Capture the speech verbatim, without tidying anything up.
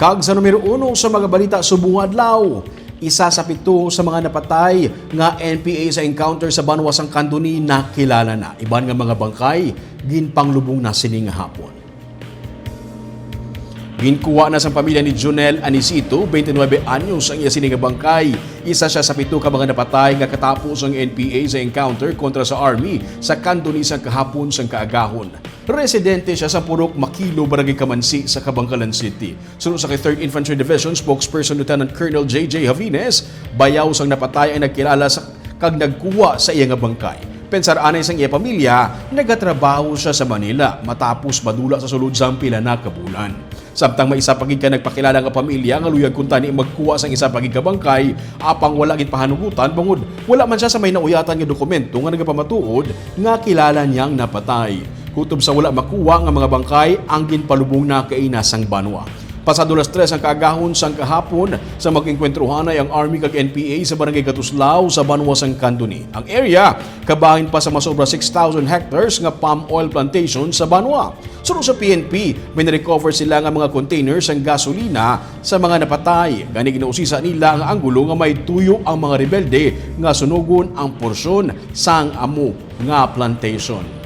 Kag sa numero uno sa mga balita subong adlaw, isa sa pito sa mga napatay nga N P A sa encounter sa banwa sang Candoni nakilala na. Iban nga mga bangkay ginpanglubong na sini nga hapon. Ginkuha na sang pamilya ni Jonel Anisito, twenty-nine anyos, ang iya sini nga bangkay. Isa siya sa pito ka mga napatay nga katapos ang N P A sa encounter kontra sa army sa Candoni sang kahapon sang kaagahon. Residente siya sa Purok Makilo, Barangay Kamansi sa Kabankalan City. Suno sa kay Third Infantry Division spokesperson Lieutenant Colonel J J Javines, bayaw sang napatay ang nagkilala sa kag nagkuha sa iya nga bangkay. Pensar anay sang iya pamilya, nagatrabaho siya sa Manila matapos madula sa sulod sang pila na ka bulan. Samtang may isa pa gid ka nagpakilala nga pamilya nga luyag kuntani magkuha sang isa pa gid ka bangkay, apang wala gid pahanugutan bangod wala man siya sa may nauyatan nga dokumento nga nagapamatuod nga kilala niya ang napatay. Kutob sa wala makuha nga mga bangkay, ang ginpalubong na kaina sang banwa. Pasado las tres ang kaagahon sang kahapon, sa mag-engkwentruhanay ang Army kag N P A sa Barangay Katuslao sa banwa sang Candoni. Ang area kabahin pa sa masobra six thousand hectares nga palm oil plantation sa banwa. Suno sa P N P, may na-recover sila nga mga container sang gasolina sa mga napatay. Gani ginausisa nila ang anggulo nga may tuyo ang mga rebelde nga sunugon ang porsyon sang amo nga plantation.